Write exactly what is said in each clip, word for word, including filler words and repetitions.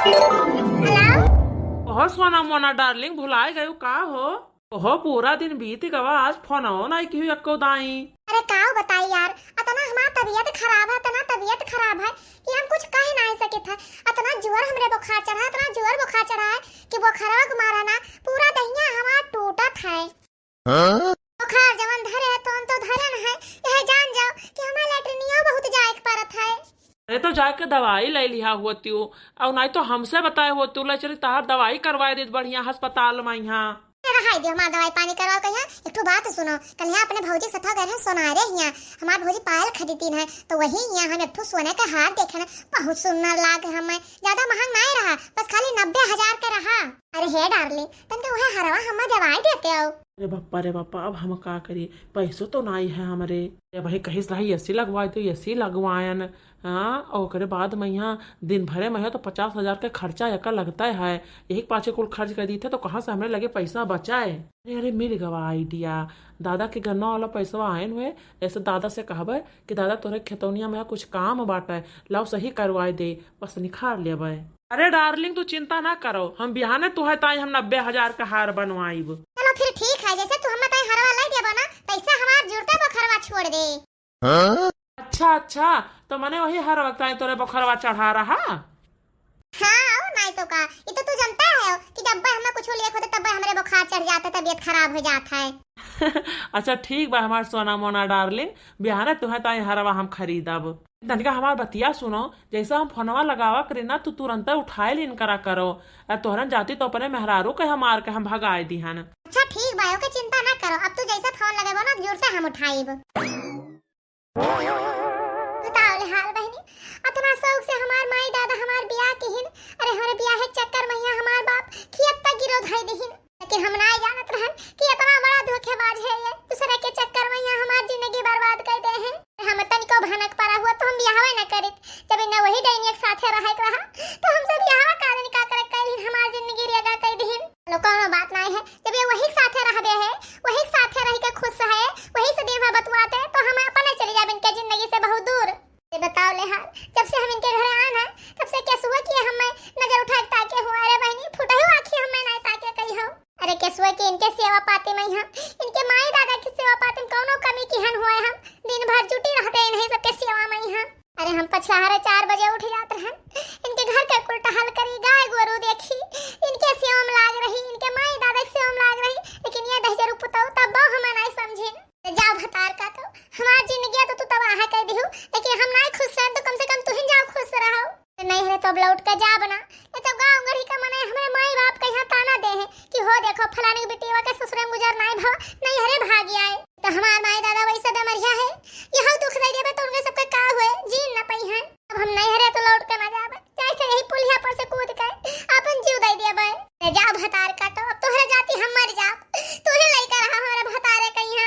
हेलो। ओहो सोना मोना डार्लिंग, भुलाए गयो का हो? ओहो, पूरा दिन बीत गवा, आज फोनवो नाई किहु एक्को दाई। अरे काऊ बताई यार, अतना हमार तबियत खराब है, अतना तबियत खराब है कि हम कुछ कह नाई सकित है। अतना जोर हमरे बुखार चढ़ा है, अतना जोर बुखार चढ़ा है कि बुखारवा के मारा ना पूरा दहिया हमार टूटत है। हाँ? बुखार जवन धरे है, तौन तो धरन है, यह जान जाओ कि हमार लैट्रिनियो बहुत जाए के परत है। अरे तो जाके दवाई ले लिहा होतियो, और नाई तो हमसे बताए होतियो, ले चली तहार दवाई करवाए देत बढ़िया अस्पताल में यहाँ। ए, रहाई दियो, हमार दवाई पानी करवाओ कहिया। एक ठो बात सुनो, कल यहाँ अपने भौजी के सथवा गए रहे सोनारे हिया, हमार भौजी पायल खरीदीन है, तो वही यहाँ हम एक ठो सोने का हार देखे ना, बहुत सुंदर लाग हमें, ज्यादा महंग नाई रहा, बस खाली नब्बे हजार के रहा। अरे हे डार्लिंग, तनके वह हरवा हमें दवाई देते हो। अरे बप्पा रे बप्पा, अब हम का करी, पैसो तो नाई है हमरे। ए भाई, कहिस रहा एसी लगवाए तो एसी लगवायन, हाँ, और ओकरे बाद में यहाँ दिन भरे में है तो पचास हजार के खर्चा एकर लगता है, यही के पाछे कुल खर्च कर दीथे तो कहाँ से हमरे लगे पैसा बचाए? अरे, अरे, मिल गवा आइडिया, दादा के गन्ना वाला पैसवा आयन हुए, ऐसे दादा से कहबे कि दादा तोरे खेतौनिया में कुछ काम बाटे, लाओ सही करवाए दे, बस निखार लेबे। अरे डार्लिंग, तू चिंता ना करो, हम बिहाने तुहे ताई हम नब्बे हजार का हार बनवाइब। चलो फिर ठीक है, जैसे तू हमें ताई हरवा लाई देबो ना, तैसे हमार जुड़ते बखरवा छोड़ दे। हाँ? अच्छा, अच्छा, तो मने वही हर वक्त आई तोरे बोखरवा चढ़ा रहा? हाँ, और नाई तो का, ये तो तू जानता है कि जब भी हमें कुछ लेख होते तब भी हमरे बुखार चढ़ जाता, तबीयत खराब हो जाता है। अच्छा ठीक बा हमार सोना मोना डार्लिंग, बिहाने तुहे ताई हरवा हम खरीदब। तनिका हमार बतिया सुनो, जैसे हम फोनवा लगावा करी ना, तू तुरंते उठाए लीन करा करो। आ तोहरन जाती तो अपने मेहरारू के हमार के हम भगाए दिहन। अच्छा ठीक बा, ओके चिंता ना करो, अब तू जैसे फोन लगेबो ना, जुड़ते हम उठाइब। बताओ ले हाल बहिनी, अतना शौक से हमार माई दादा हमार बियाह किहिन, अरे हमरे बियाह के चक्कर में यहाँ हमार बाप खियत तक गिरो धई दिहिन, लेकिन हम नाई जानत रहन कि इतना बड़ा धोखेबाज है ये, दूसरे के चक्कर में यहाँ हमार जिंदगी बर्बाद कर दे हैं। हम तनिको भनक परा हुआ तो हम बियाहवे न करित, जब इन्हें वही डैनिया के साथे रहे के रहा तो हमसे बियाहवा का दिन का करे कैलिन, हमार जिंदगी रेगा कर दिहिन। चलो, कौनो बात नाई है, जब ये वही के साथे रहबे है, वही के साथे रह के खुश है, वही से दिन भर बतुआते, तो हम अपने चली जाब इनके जिंदगी से बहुत दूर। ये बताओ ले हाल, जब से हम इनके घरे आन है, तब से केसुआ की हमें नजर उठा के ताके हुआ। अरे बहिनी, फुटहु आँखी हमें नाई ताके कही हो। अरे केसुआ की इनके सेवा पाती में हम, इनके माई दादा की सेवा पाती में कौनो कमी किहन हुए हम, दिन भर जुटी रहते इन्हीं सबके सेवा में हम। अरे हम पछाहरे चार बजे उठ जात रहन, इनके घर के कुल टहल करी, गाय गोरू देखी, इनके सेवा में लाग रही, इनके माई दादा के सेवा में लाग रही, लेकिन ये दहिजरू पुतऊ तब हमें नाई समझिन। तो जाओ भतार का तो, हमार जिंदगी तो तू तबाह कर दिहू, लेकिन हम नाई खुश रहन तो कम से कम तुहिन जाओ खुश रहो। तो नहीं है तो अब लौट के जाब ना, ये तो गाँव गढ़ी का मने हमारे माई बाप के यहाँ ताना दे है कि हो देखो फलाने के बिटिया के ससुरे में गुजर नाई भव, नहीं हरे भागी आए। तो हमार माई दादा वैसे बेमरिया है, यह दुख दे देबे तो उनके सबके का हुए, जी न पई है। अब हम नहीं हरे तो लौट के ना जाबे, जैसे यही पुलिया पर से कूद के अपन जीव दे देबे। ले जाओ भतार काटो, अब तोहरे जाती हम मर जाब, तोहे लइका रहा हमारे भतारे कहीं।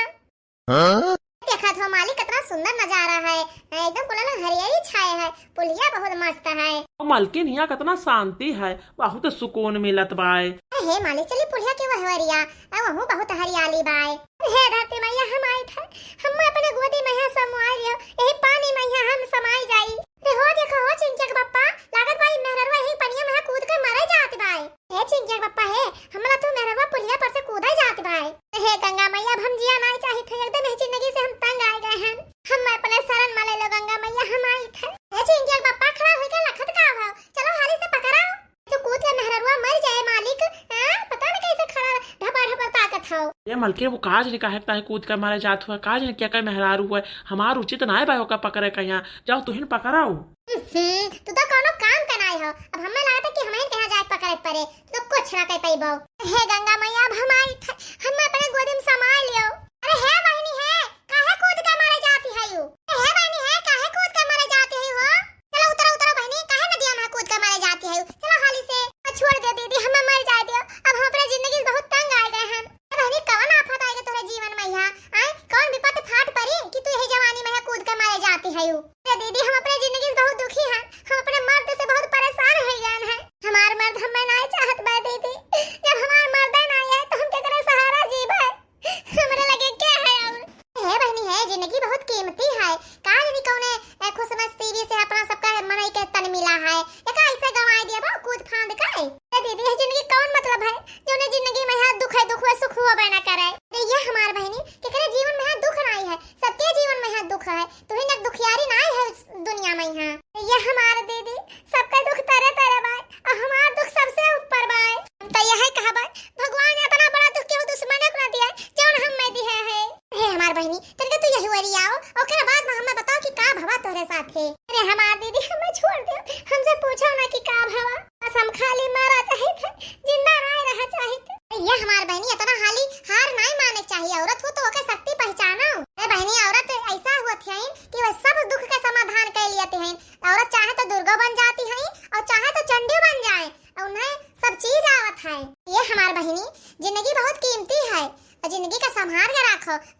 हाँ? देखत हो मालिक, कितना सुंदर नजारा है, एकदम पूरा ना हरियाली छाए है, पुलिया बहुत मस्त है। ओ मलकिन, हियाँ कितना शांति है, बहुत सुकून मिलत बाय। अरे हे मालिक, चली पुलिया के वहवरिया, आ वहू बहुत हरियाली बाय। हे धरती मैया, हम आइत है, हम अपने गोदी में है समाई लियो, यही पानी में है हम समाई जाई। अरे हो देखो हो चिंकिया के पप्पा, लागत बाय मेहररुआ यही पनिया में कूद के मरे जात बाय। हे चिंकिया के पप्पा हे, हमरा तू मेहररुआ पुलिया पर से कूदे जात बाय। हे गंगा मैया, अब हम जिया नाई चाहित है, एकदम यही जिंदगी से हम तंग आए गए हैं। हम अपने शरण में ले लो गंगा मैया, हम आइत है। हे चिंकिया के पप्पा, खड़ा होके लखत का हो, चलो हाली से पकड़ाओ। तो कूद के मेहररुआ मर जाए मालिक, हाँ? पता न कैसे खड़ा ढपा ढपा ताकत हो। ये मलकिन, वो काज ने काहे ताहे कूद के मारे जात हुआ, काज ने क्या का मेहरारू हुआ, हमार उचित नाय बा ओका पकड़े का यहाँ, जाओ तुहिन पकड़ाओ। हम्म, तू तो कोनो काम का नाय हो, अब हमें लागत है कि हमें कहाँ जाए पकड़े पड़े, तू तो कुछ ना कह पाइबो। हे गंगा मैया, अब हम आइत है, हम अपने गोदी में समाए लियो। अरे हे बहिनी हे, काहे कूद के मारे जाती है यू? अरे हे बहिनी हे, काहे कूद के मारे जाती है हो? चलो उतरो, उतरो बहिनी, काहे नदिया में कूद के मारे जाती है? चलो हाली से। आ, छोड़ दे दीदी, हमें मर जाए दियो। अब हम अपने जिंदगी से बहुत तंग आ गए हैं। अरे बहिनी, कौन आफत आएगा तोरे जीवन में यहाँ? आए, कौन विपत फाट पड़ी कि तू यही जवानी में यहाँ कूद के मारे जाती है यू? अरे दीदी, हम अपने जिंदगी से बहुत दुखी हैं। हम अपने मर्द से बहुत परेशान हो गए हैं। हमार मर्द हमें नाय चाहत बा दीदी। जब हमार मर्द ना आए तो हम केकरे सहारा जीबे?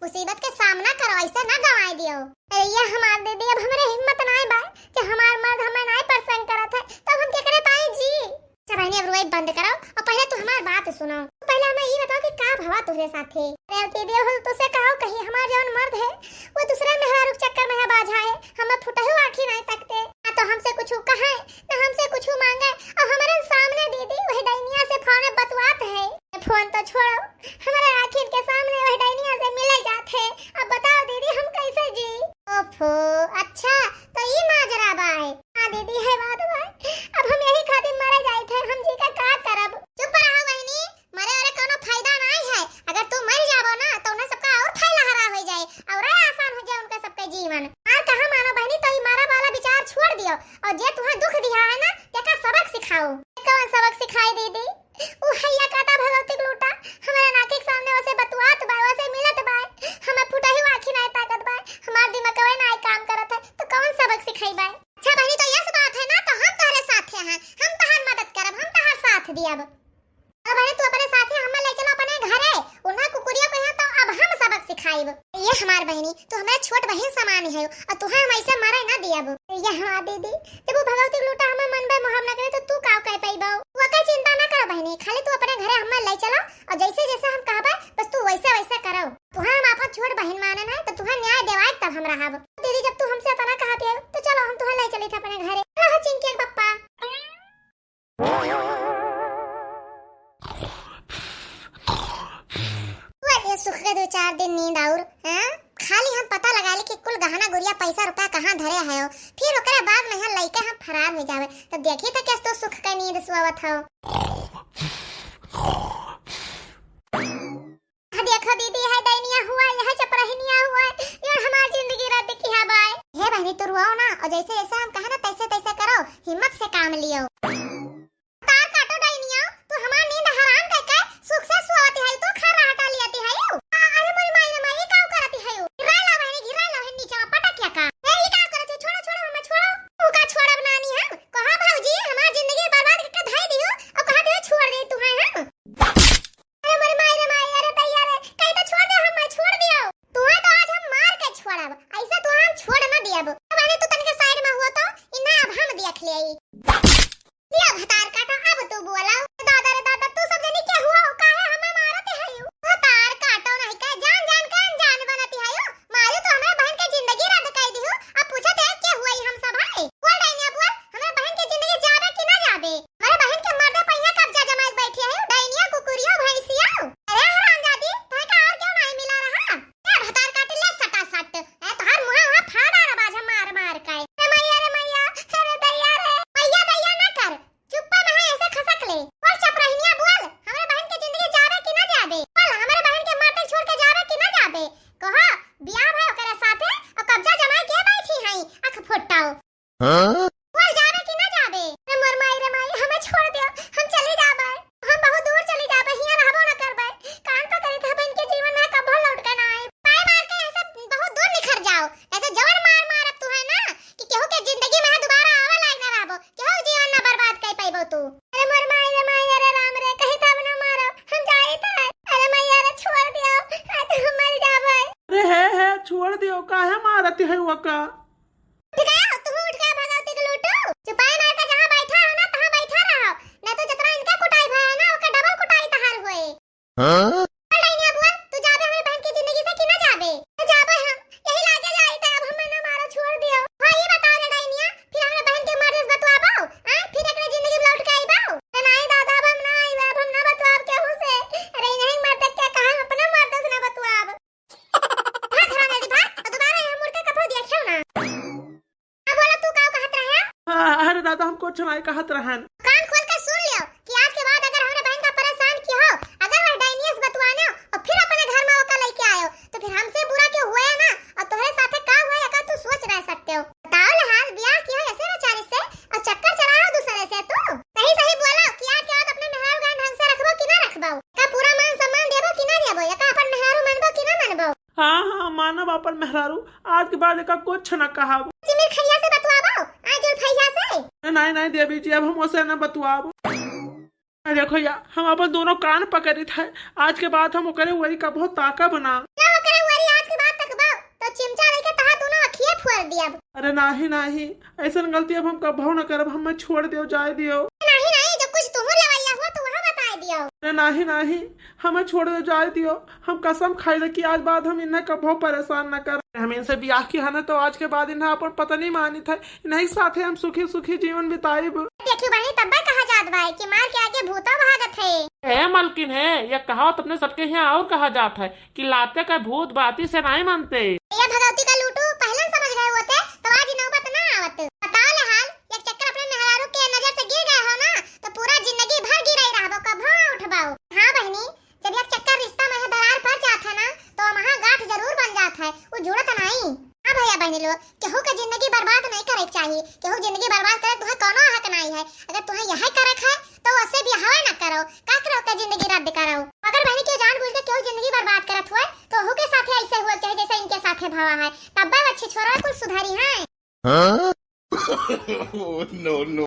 मुसीबत के सामना करो, ऐसे ना गंवाई दियो। अरे ये हमार दीदी, अब हमरे हिम्मत नाई बा कि हमार मर्द हमें नाई पसंद करत है, तब हम केकरे ताई जी? अच्छा बहनी, अब रोई बंद करो और पहले तू हमार बात सुनो। पहले हमें ई बताओ कि का भवा तोहरे साथे? अरे दीदी, अब तुसे कहो कही, हमार जौन मर्द है वो दूसरे मेहरारू के चक्कर में है बाझा है, हमें फुटहु आँखी नाई तकते, ना तो हमसे कुछ कहे ना हमसे कुछ मांगे, और हमारे सामने दीदी वही डैनिया से फोन में बतुआत है। फोन तो छोड़ो, हमारे आँखिन के सामने वही डैनिया से मिले जात है। अब बताओ दीदी, हम कैसे जी? ओफो, अच्छा, तो ई माजरा बाय। हाँ दीदी, है बात बाय। अब हम यही खातिर मरे जाइत है, हम जी का का करब? चुप रहो बहनी, मरे वाले कोनो फायदा नाई है। अगर तू मर जाबो ना, तो उन्हें सबका और फैला हरा हो जाए, और आसान हो जाए उनका सबका जीवन। और कहा मानो बहनी, तो ई मरा वाला विचार छोड़ दियो, और जे तुम्हें दुख दिया है ना, तेका सबक सिखाओ। कौन सबक सिखाई दीदी? उ हैया काटा भगवती के लूटा, हमारे नाकी के सामने वैसे बतुआत बा, वैसे मिलत बा, हमें फुटही आँखी नाय ताकत बा, हमार दिमागवे नाय काम करत है, तो कौन सबक सिखाई बा? अच्छा बहनी, तो यस बात है ना, तो हम तोहरे साथे हैं, हम तहार मदद करब, हम तहार साथ दियब। अब बहनी, तू अपने साथे हमें ले चलो अपने घरे, उन्हें कुकुरिया को यहाँ तो अब हम सबक सिखाइब। ये हमार बहनी, तू हमारे छोट बहन समान है, और तुहे हम ऐसे मरे ना दियब। ये हमार दीदी, जब वो भगवती के लूटा हमें मन बे मोहब ना करे, तो तू का कह पाइबो? वो का चिंता ना करो बहनी, खाली तू अपने घरे हमें ले चलो, और जैसे जैसे हम कहबे, बस तू वैसे वैसे करो। तुहे हम आपन छोट बहन माने ना, तो तुहे न्याय देवाए तब हम रहब। दीदी, जब तू हमसे इतना कहती है, तो चलो हम तुहे ले चली थे अपने घरे। चलो हो चिंकी के पप्पा। अरे सुख के दो चार दिन नींद आउर, हैं? खाली हम पता लगा ली कि कुल गहना गुरिया पैसा रुपया कहाँ धरे है, फिर ओकरे बाद में यहाँ लइके हम फरार हो जावे, तो देखी था कैसे तो सुख के नींद सुआवत हो। हाँ, देखो दीदी, है डैनिया हुआ, यह चपरहनिया हुआ, ये हमार जिंदगी रद्द किया बाय। हे बहनी, तू रोओ ना, और जैसे जैसे हम कहे ना, तैसे तैसे करो, हिम्मत से काम लियो। तार काटो डैनिया, तू हमार नींद हराम कर के सुख से सुआती है, तू खर्राटा लियाती है। आ, अरे मोरी माई रे माई, ये का करती है? गिरा ला बहनी, गिरा ला बहनी, नीचे पटक क्या का? ए, ये का करती है? छोड़ो, छोड़ो, हमें छोड़ो। तू का छोड़ब नानी हम? कहा भौजी, हमार जिंदगी बर्बाद करके धई दियो, और कहा दियो छोड़ दे तुम्हें हम। अरे मोरे माई रे माई, अरे दैया रे, कहीं तो छोड़ दे, हम मैं छोड़ दियो। तुहे तो आज हम मार के छोड़ब, ऐसे तो हम छोड़ ना दियब। अब अरे तू तनिक साइड में हुआ तो, इन्ना अब हम देख ले। लिया भतार काटा, अब तू बोला। दादा रे दादा, तू सब जनी के हुआ हो, काहे हमें मारत है यू? भतार काटो नहीं का, जान जान के अनजान बनत है यू। मारू तो हमारे बहन के जिंदगी रद्द कर दिहु। अब पूछत है के हुआ हम सब है? बोल डैनिया बोल, हमारे बहन के जिंदगी जाबे कि ना जाबे? हमारे बहन के मर्दे पहिया कब्जा जमाए बैठी है, डैनिया, कुकुरिया, भैंसिया। अरे हरामजादी, तोहे का और क्यों नहीं मिला रहा? ए भतार काट ले सटा सट। ए तोहार मुंह वहां फाड़ा रहा बाजा मार मार के। अरे मैया रे मैया, अरे दैया रे। मैया दैया ना कर, चुप्पा में है ऐसे खसक ले। बोल चपरहिनिया बोल, हमारे बहन के जिंदगी जाबे कि ना जाबे? बोल हमारे बहन के मर्दे छोड़ के जाबे कि ना जाबे? कहो, बियाह भय ओकरे साथे और कब्जा जमाए के बैठी है, आंख फुट्टाओ। हाँ? बोल जाबे कि ना जाबे? अरे मोर माई रे माई, हमें छोड़ दियो, हम चली जाबे, हम बहुत दूर चली जाबे, हियां रहबो ना करबे। कान पकड़ी था, इनके जीवन में कबो लौट के ना आए। पाई मार के ऐसे बहुत दूर निखर जाओ, ऐसे जवन मार मारब तू है ना कि केहू के जिंदगी में दोबारा आवे लायक ना रहबो, केहू के जीवन ना बर्बाद कर पाइबो तू। अरे मोर माई रे माई, अरे राम रे, कहीं तब ना मारो, हम जाई था। अरे मैया रे, छोड़ दियो, आज हम मर जाबे। अरे है है, छोड़ दियो, काहे मारती है वका? उठ गया हो, तू उठ गया भगवती के लूटू। चुपाई मार के जहाँ बैठा हो ना, तहाँ बैठा रहो, नहीं तो जितना इनका कुटाई भया है ना, ओकर डबल कुटाई तहार होए। हाँ? बोल रही नहीं बुआ, तू जाबे हमारे बहन की जिंदगी से कि ना जाबे? तो जाबे हम, यही लागे जाई त अब हमें ना मारो, छोड़ दियो। हाँ, ये बताओ रे डाइनिया, फिर हमारे बहन के मर्द से बतवाबो? हाँ, फिर एकरे जिंदगी में लौट के आईबो? अरे नहीं दादा, अब हम ना आईबे, अब हम ना बतवाब केहू से। अरे नहीं मर्द के कहा, हम अपना मर्द से ना बतवाब। भाग हरामजादी, भाग, और दोबारा यहाँ मुड़ के कभो देखियो ना। हाँ, बोला, तू का कहत रहे? हाँ, अरे दादा, हम कुछ नहीं कहत रहन। कान खोल के सुन लियो कि आज के बाद अगर हमरे बहन का परेशान कियो, अगर वह डाइनिया से बतवाने और फिर अपने घर में ओका लेके आयो, तो फिर हमसे बुरा क्यों हुआ है ना, और तुम्हारे साथे का हुआ है, का तू सोच रह सकते हो। बताओ ले हाल, बियाह कियो ऐसे बेचारे से और चक्कर चलाओ दूसरे से तू। सही सही बोलो कि आज के बाद अपने मेहरारू का ढंग से रखबो कि ना रखबो, का पूरा मान सम्मान देबो कि ना देबो, या का अपन मेहरारू मानबो कि ना मानबो। हाँ, हाँ, मानब अपन मेहरारू, आज के बाद एका कुछ न कहब। चिमिर खैया से बतवाबो, आ जुल्फैया से। नहीं, नहीं देवी जी, अब हम ओसे न बतवाब। अरे देखो या, हम अपन दोनों कान पकड़ित है, आज के बाद हम ओकरे वही कबो ताकब ना। क्या ओकरे चिमचा लेके तहार दोनों अखिए फोड़ दियब। अरे नाही, नाही, ऐसन गलती अब हम कबहू न करब, हमें छोड़ दियो, जाए दियो। नाही, नाही, जब कुछ तुहू लवैया हुआ तो वहाँ बताए दियो। अरे नाही, नाही, हमें छोड़ दियो, जाए दियो। हम कसम खाइले कि आज बाद हम इन्हें कबहू परेशान न करब। हम इनसे बियाह किहे हन तो आज के बाद इन्हें अपन पत्नी मानित है, इन्हीं साथे हम सुखी सुखी जीवन बिताइब। देखियो बहिनी, तब्बे कहा जात बा कि मार के आगे भूता भागत है। ए मलकिन है, ये कहावत अपने सबके यहाँ और कहा जात है कि लाते का भूत बाती से नाहीं मानते। ये भगवती का लूटू, पहले समझ गए होते तो आज ई नौबत ना आवत। बताओ ले हाल, एक चक्कर अपने मेहरारू के नजर से गिर गए हो ना, तो पूरा जिंदगी भर गिरे रहबो, कबहू ना उठबो। हाँ बहिनी, जब एक चक्कर रिश्ता में दरार पड़ जात है ना, तो वहाँ गांठ जरूर बन जात है, वो जुड़त नहीं। हाँ भैया बहनी लोग, केहू के जिंदगी बर्बाद नहीं करे के चाहिए, केहू जिंदगी बर्बाद करे के तुहे कौनो हक नहीं है। अगर तुहे यह करे के है तो उससे बियाहवा ना करो, का करो के जिंदगी रद्द करो। अगर बहनी के जान बूझ के केहू जिंदगी बर्बाद करत हुए तो ओहू के साथे ऐसे हुए चाहिए जैसे इनके साथे भवा है, तब्बे अच्छे छोरा कुल सुधरी हैं। हाँ? Oh, no, no.